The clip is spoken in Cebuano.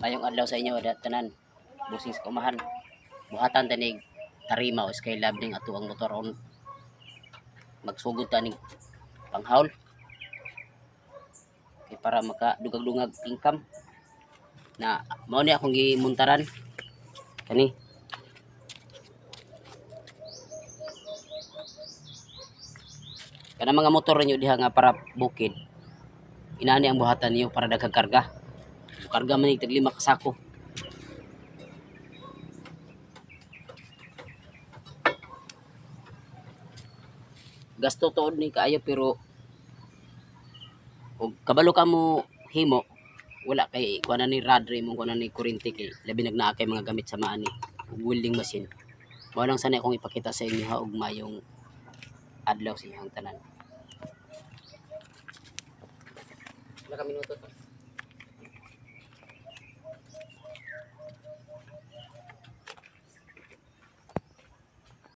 Maayong adlaw sa inyo tanan. Busing sa kumahan. Buhatan tanig tarima o Skylab ning ato ang motor on magsugod ta ning panghawl kay para maka dugag-dungag income na mao ni akong gimuntaran kani. Kana mga motor ninyo diha nga para bukid, inani ang buhatan niyo para daghang karga. Karga man nig tag 5 ka sako. Gasto tuod ni kaayo, pero og kabalo ka mo himo, wala kay kuan na ni rad ra imong kuan na ni kuryente, kay labi nag naa kay mga gamit sa maani ug welding machine. Mao lang sana akong ipakita sa inyo ha, og maayong adlaw sa inyong tanan. Wala ka minuto to.